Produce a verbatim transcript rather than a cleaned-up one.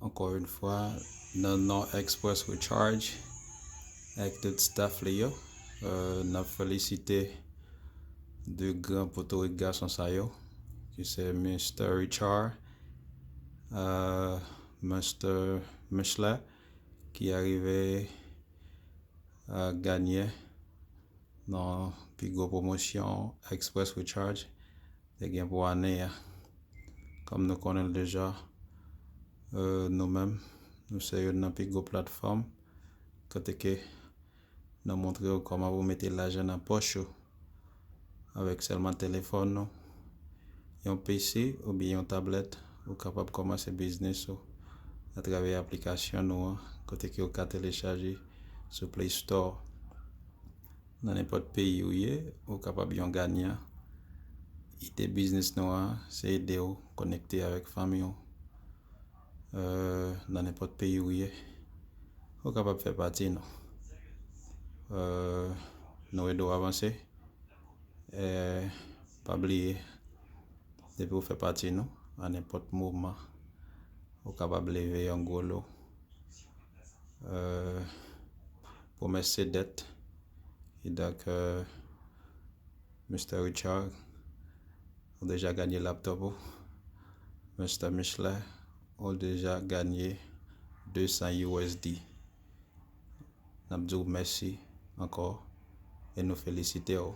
Ankò yon fwa, nan non Express Recharge, ak tout staff li yo, euh, n ap felisite de gran potorik gason sa yo, ki se Mister Richard, euh, Mister Michelet, ki arive euh, ganye nan pi gwo pwomosyon Express Recharge te gen pou ane a. Kòm nou konnen l deja, euh, nou menm, nou se youn nan pi gwo platfòm kote ke nou montre w kòman pou mete lajan nan pòch ou avèk sèlman telefòn nou, yon P C oubyen yon tablèt, ou kapab kòmanse biznis ou atravè aplikasyon nou an, kote ke ou ka telechaje sou Play Store. Nan nenpòt peyi ou ye, ou kapab yon ganyan. Ide biznis nou an, se ede w konekte avèk fanmi w. Euh, nan nenpòt peyi ou ye, ou kapab fè pati nou. Euh, nou ede w avanse. Eh, pa bliye, depi w fè pati nou, a nenpòt moman, ou kapab leve yon gwo lo. Euh, pwomès se dèt. E donk, euh, Mister Richard, ou deja ganye laptop ou. Mister Michelet, ou deja ganye de san U S D. N ap di w mèsi ankò e nou felisite w.